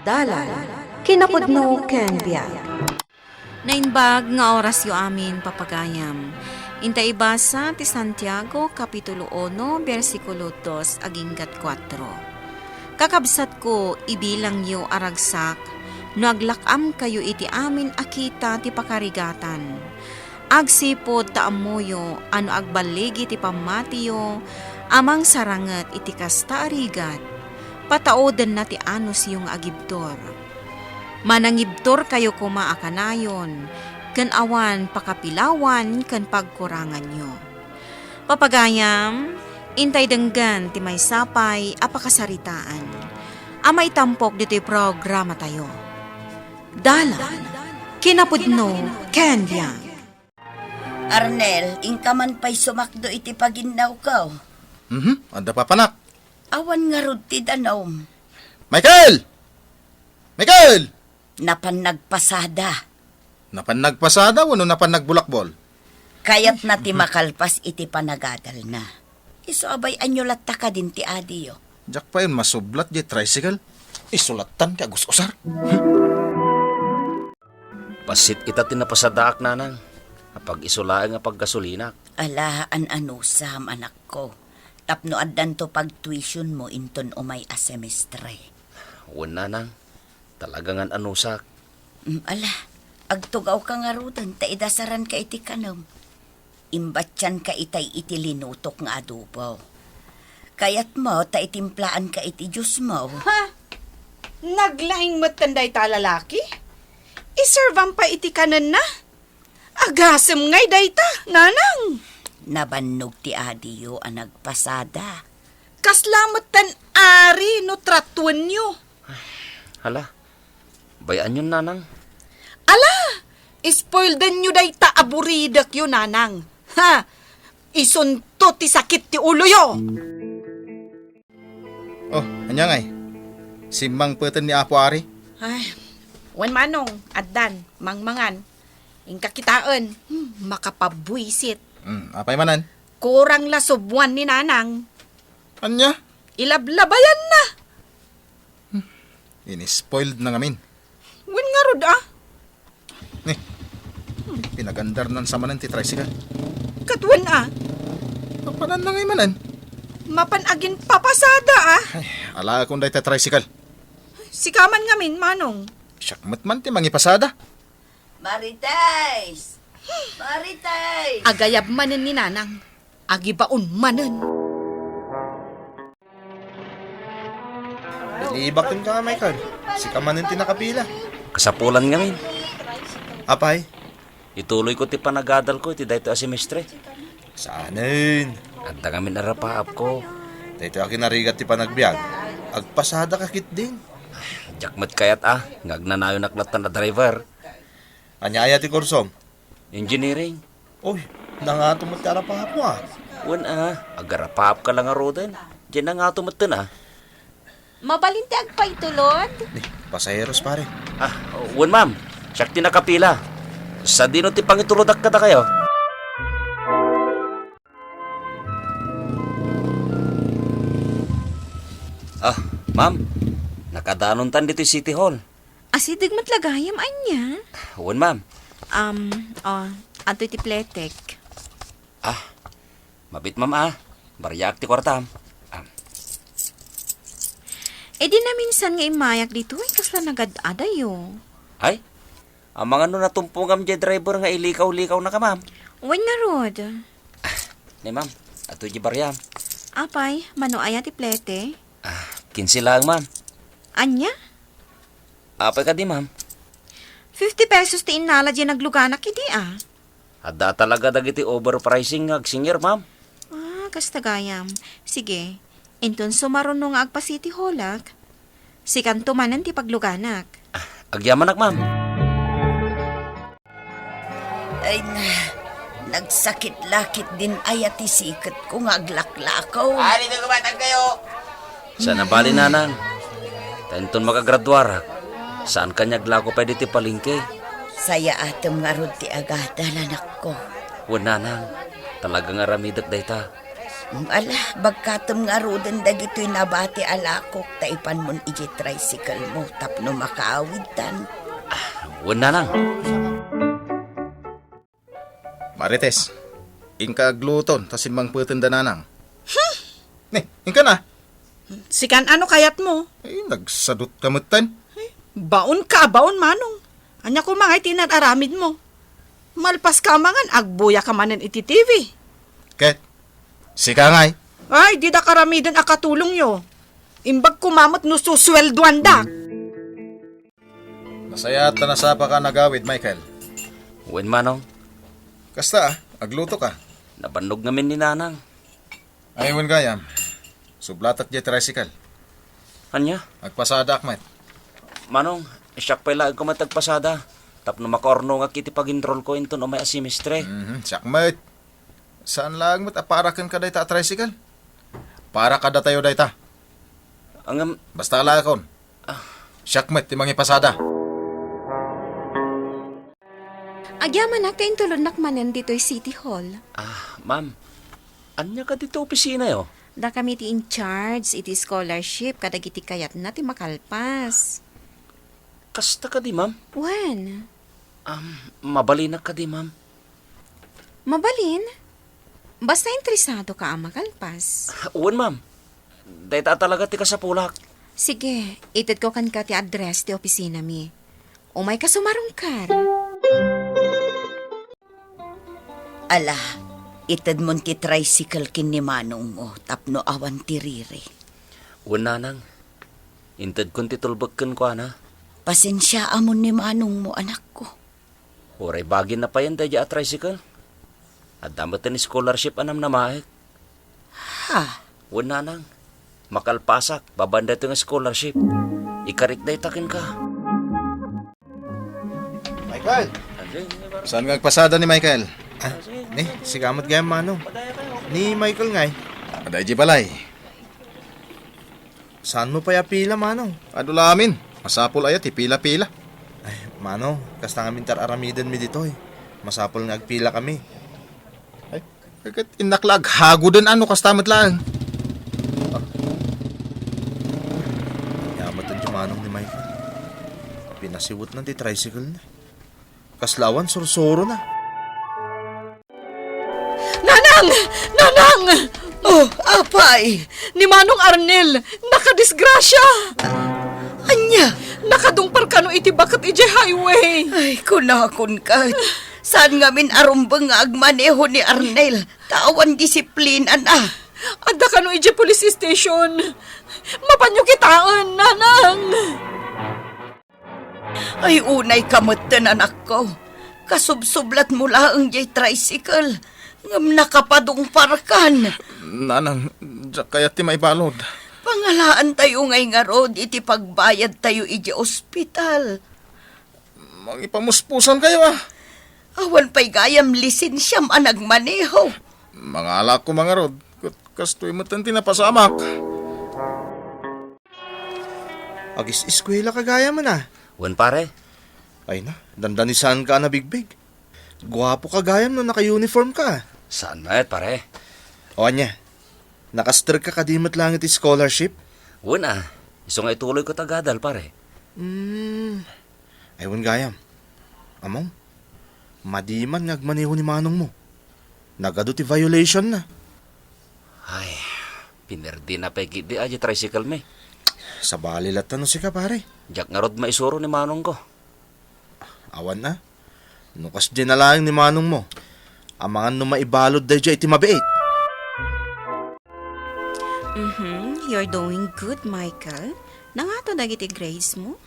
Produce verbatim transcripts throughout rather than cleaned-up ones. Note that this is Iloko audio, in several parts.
Dalan, kinapudno ken biag. Naimbag nga orasyo amin, papagayam. Inta ibasa ti Santiago, Kapitulo uno, bersikulo dos aginggat kuatro. Kakabsatko, ibilangyo a ragsak no aglak-amkayo iti amin a kita ti pakarigatan. Agsipud ta ammoyo a no agballigi ti pammatiyo a mangsaranget iti kasta a rigat, pataodenna ti anusyo nga agibtur. Manangibturkayo koma a kanayon ken awan pakapilawan ken pagkuranganyo. Papagayam, intay denggen ti maysa pay a pakasaritaan a maitampok ditoy programatayo. Dalan, kinapudno, ken biag. Arnel, inka man pay sumakdo iti paginnawko. Mhm, adda papanak. Awan ngarud ti danum. Michael! Michael! Napan nagpasada. Napan nagpasada wenno napan nagbulakbol? Kayatna ti makalpas iti panagadalna. Isu a bay-anyo latta kadin ti adiyo. Diak pay masublat diay tricycle. Isu lattan ti agus-usar. Bassit ita ti napasadaak, nanang. Apag-isu laeng a paggasolinak. Ala, an-anusam, anakko. Tapno addanto pagtuitionmo inton umay a semestre. Wen, nanang. Talaga nga an-anusak. Mm, ala, agtugawka ngaruden ta idasaranka iti kanem. Imbatianka itay iti linutok nga adobo. Kayatmo ta itimplaanka iti juicemo. Ha? Naglaing metten dayta a lalaki? Iservam pay iti kanenna? Agasem ngay dayta, nanang. Nabannog ti adiyo a nagpasada. Kasla metten ari no tratuenyo. Hala, bay-anyon, nanang. Ala, spoildenyo dayta a buridekyo, nanang. Ha? Isunto ti sakit ti uloyo. Oh, ania ngay? Simmangpeten ni Apo Ari? Ay, wen manong, addan, mangmangan. Inka kitaen, hmm, makapabuisit. Hmm, apay manen? Kurang la subuan ni nanang. Ania? Ilablabayanna. Hmm, ini-spoiled na ngamin. Wen ngarud, ah. Ni, pinagandarnan sa manen ti tricycle. Ket wen, ah. Mapanan na ngay manen? Mapan agin papasada, ah. Ay, alaakon dayta tricycle. Sika man ngamin, manong. Siak met man ti mangipasada. Marites! Marites! Agayab manen ni nanang. Agibaon manen. Nalibak kenka, Michael. Sika manen ti nakapila. Kasapulan ngamin. Apay? Ituloyko ti panagadalko iti daytoy a semestre. Saanen? Adda ngamin a rapaapko. Daytoy a kinarigat ti panagbiag. Agpasadaka ketdin. Diak met kayat a, nga agnanayonak lattan a driver. Ania aya ti kursom? Engineering. Uy, nangato met ti arapaapmo, ah. Wen, ah, agarapaapka la ngaruden. Diay nangato metten, ah. Mabalin ti agpaitulod? Ni, pasaheros, pare. Ah, wen, ma'am. Siak ti nakapila. Sadino ti pangitulodak kadakayo? Ah, ma'am. Nakadanontan ditoy City Hall. Asideg met la gayam, ania? Wen, ma'am. Um, oh, adtoy ti pletek. Ah, mabit, ma'am, ah. Bariaak ti kuartam. Ah. Idi naminsan nga immayak ditoy, kasla nagad-adayo. Ay, amangan no natumpongam diay driver nga ilikaw-likawnaka, ma'am. Wen ngarud. Ah, ni, ma'am, adtoy diay bariam. Apay, mano aya ti plete? Ah, kinse laeng, ma'am. Ania? Apay kadi, ma'am? Fifty pesos ti innala diay nagluganak idi, ah. Adda talaga dagiti overpricing nga agsingir, ma'am. Ah, kasta gayam. Sige, inton sumaruno nga agpa-City Hallak, sikanto manen ti pagluganak. Ah, agyamanak, ma'am. Ay na, nagsakit lakit din aya ti siketko nga aglaklakaw. Ari, may kumatag kayo. Saan a bali, nanang. Ta inton makagraduarak, saan kaniak lago pay ditoy palengke. Sayaatem ngarud ti agadal, anakko. Wen, nanang, talaga nga aramidek dayta. Ala, bagkatem ngaruden dagitoy nabati a lakok ta ipanmon idiay tricycle mo tapno makaawidtan. Ah, wen, Nanang. Marites, inka agluton ta simmangpeten da Nanang. Hmm. Ni, inka na. Sikan, ano kayat mo? Ay, nagsadut ka metten. Ay, baon ka, baon, Manong. Ania koma ngay ti inar-aramid mo? Malpas ka amangan, agbuya ka manen iti T V. Ket, sika ngay? Ay, dida karamiden a katulongyo. Imbag koma met no susueldoandak. Nasayaat ta nasapaka a nagawid, Michael. Wen, Manong. Kasta, ah, agluto ka. Nabannog ngamin ni Nanang. Ay, wen gayam. Sublatak diay tricycle. Ania? Agpasadaak met. Manong, siak pay laeng koma ti agpasada. Tapno makaurnongak iti pag-enroll ko inton umay a semestre. Mhm, siak met. Saan laeng met a para kenka dayta a tricycle. Para kadatayo dayta. Ngem, basta alaekon. Ah. Siak met ti mangipasada. Agyamanak ta intulodnak manen ditoy City Hall. Ah, ma'am. Ania kadi ti opisinayo? Dakami ti in charge iti scholarship kadagiti kayatna ti makalpas. Kasta kadi, ma'am? Wen. Um, mabalinak kadi, ma'am? Mabalin? Basta interesado ka a makalpas. Wen, ma'am. Dayta talaga ti kasapulak. Sige, itedko kenka ti address ti opisinami. Umayka sumarungkar. Ala, itedmon ti tricycle ken ni manongmo tapno awan ti riri. Wen, Nanang. Intedkon ti tulbek kenkuana. Pasensiaamon ni manongmo, anakko. Uray bagin napayen daydiay a tricycle. Adda met ti scholarship a namnamaek. Ha? Wen, Nanang. Makalpasak, babaen daytoy nga scholarship. Ikarik dayta kenka. Michael! Saan nga agpasada ni Michael? Ah, ni, sika met gayam, Manong. Ni Michael ngay? Adda idiay balay. Saanmo pay a pila, Manong? Adu la amin. Masapul aya ti pila-pila. Ay, Manong, kasta ngamin ti ar-aramidenmi ditoy. Masapul nga agpilakami. Ay, ket innak la aghagoden a no kasta met laeng. Ah. Ania met ti manong ni Michael? Pinasiwetna ti tricycle na. Kasla awan sursurona. Nanang! Nanang! Oh, apay! Ni Manong Arnel, nakadisgrasya! Ania? Nakadungpar kano iti baket idiay highway. Ay, kunakon ket. Saan ngamin a rumbeng nga agmaneho ni Arnel? Ta awan disiplinana. Adda kano idiay police station. Mapanyo kitaen, Nanang! Ay, unayka metten, anakko. Kasubsublatmo laeng diay tricycle, ngem nakapadungparkan. Nanang, diak kayat ti maibalud. Pangalaantayo ngay ngarud iti pagbayadtayo idiay ospital. Mangipamuspusankayo, a. Awan pay gayam lisensiam a nagmaneho. Mangala koma ngarud, ket kastoy metten ti napasamak. Agis-eskuela ka gayam, a? Wen, pare. Ay na, dandanisaanka a nabigbig. Guapo ka gayam no naka-uniform ka. Saan met, pare? O ania, nakaster ka kadi met laeng iti scholarship? Wen, a. Isu nga ituloyko ti agadal, pare. Hmm. Ay, wen gayam. Ammom, madi man nga agmaneho ni manongmo. Nagadu ti violation na. Ay, pinerdina pay ketdi a diay tricycle mi. Sabali latta no sika, pare. Diak ngarud maisuro ni manongko. Awan a. No kasdiay na laeng ni manongmo, amangan no maibalud daydiay iti mabiit. Mhm, you're doing good, Michael. Nangato dagiti grades mo?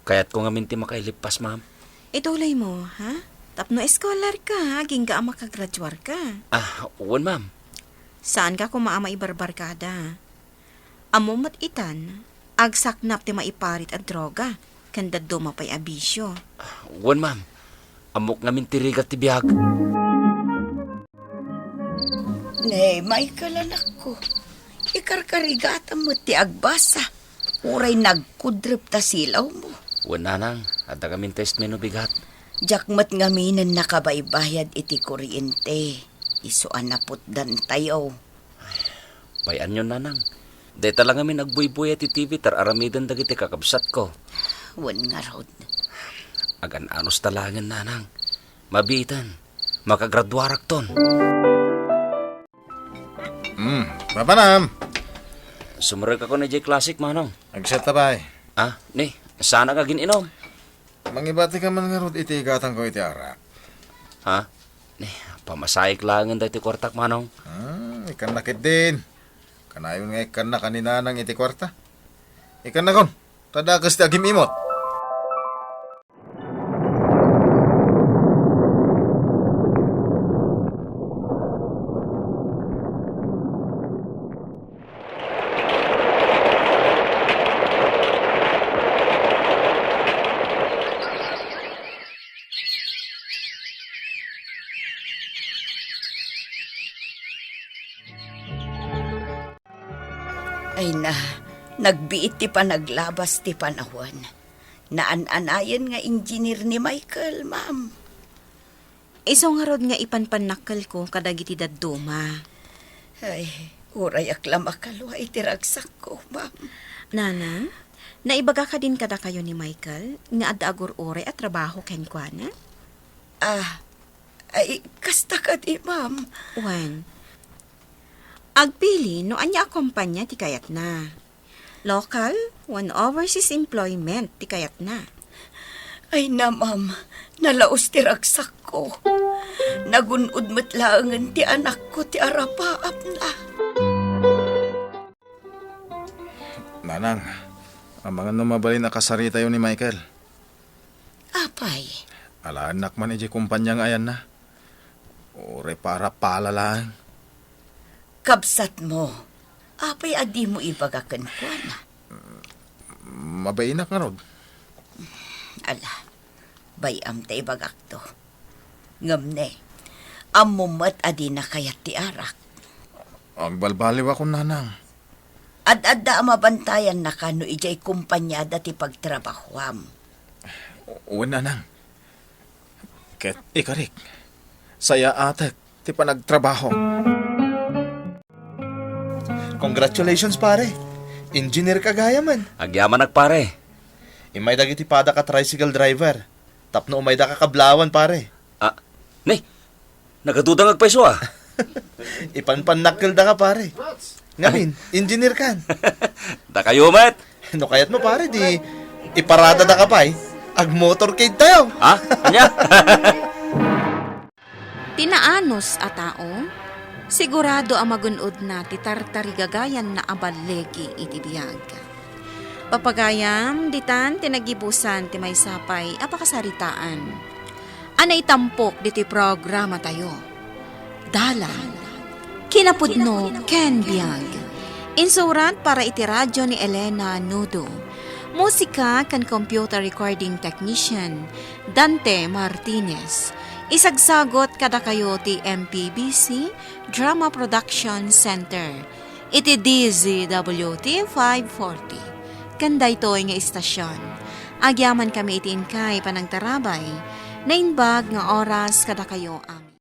Kayatko ngamin ti makailippas, ma'am. Ituloy mo, ha? Tapno scholar ka, agingga a makagraduar ka. Ah, wen, ma'am. Saan ka koma a maibarbarkada. Ammo met itan, agsaknap ti maiparit a droga, ken dadduma pay a bisio. Wen, ma'am. Ammok ngamin ti rigat ti biag. Ne, Michael, anakko, ikarkarigatam met ti agbasa. Uray nagkudrep ta silawmo. Wen, nanang, adda ngamin testment no bigat. Diak met ngaminen nakabaybayad iti kuryente. Isu a naputdantayo. Pay-anyon, nanang. Dayta la ngamin agbuybuya ti T V ta ar-aramiden dagiti kakabsatko. Wen ngarud. Agan-anos ta laengen, nanang. Mabiitan. Makagraduarakton. Hmm, papanam. Sumrekakon idiay Classic, manong. Agset ta pay. Ah, ni, saanak agin-inom. Mangibati ka man ngarud iti igatangko iti arak. Ha? Ni, pamasaek laengen daytoy kuartak, manong. Hmm, ikkannak ketdin. Kanayon nga ikkannak a ni nanang iti kuarta. Ikkannakon, ta dakes ti agim-imot. Ay na, nagbiit ti panaglabas ti panawen. Naan-anayen nga engineer ni Michael, ma'am. Isu ngarud nga ipanpannakkelko kadagiti dadduma. Ay, urayak la makalua iti ragsakko, ma'am. Nanang, naibaga kadin kadakayo ni Michael nga adda agur-uray a trabaho kenkuana? Ah, ay, kasta kadi, ma'am. Wen, agpili no ania a kompania ti kayatna. Local, wen overseas employment ti kayatna. Ay na, ma'am, nalaus ti ragsakko. Nagun-od met laengen ti anakko ti arapaapna. Nanang, amangan no mabalin a kasaritayo ni Michael. Apay? Alaennak man idiay kompania nga ayanna. Uray para pala laeng. Kabsatmo, apay a dimo ibaga kenkuana? Mabainak ngarud. Ala, bay-am ta ibagakto. Ngem ne, ammom met a dina kayat ti arak. Agbalbaliwakon, nanang. Ad-adda a mabantayannaka no idiay kompaniada ti pagtrabahuam. Wen, nanang. Ket ikarik, sayaatek ti panagtrabaho. Congratulations, pare. Engineer ka gayamen. Agyamanak, pare. Immay dagiti padak a tricycle driver. Tapno umayda ka kablawan, pare. Ah, ne, nagadudangag pay isu a. Ipanpannakkeldaka, pare. Ngamin, engineer kan. Dakayo met. No kayatmo, pare, di iparadadaka pay. Agmotorcade tayo. Ha? Ania? Ti naanus a tao, sigurado a magun-odna ti tartarigagayanna a balligi iti biag. Papagayam, ditan ti nagibusan ti maysa pay a pakasaritaan a naitampok ditoy programatayo. Dalan, kinapudno ken biag. Insurat para iti radyo ni Elena Nudo. Musika ken computer recording technician, Dante Martinez. Isagsagot kadakayo ti M P B C Drama Production Center iti D Z W T five forty. Ken daytoy nga istasyon, agyamankami iti inkay panangtarabay. Naimbag nga oras kadakayo a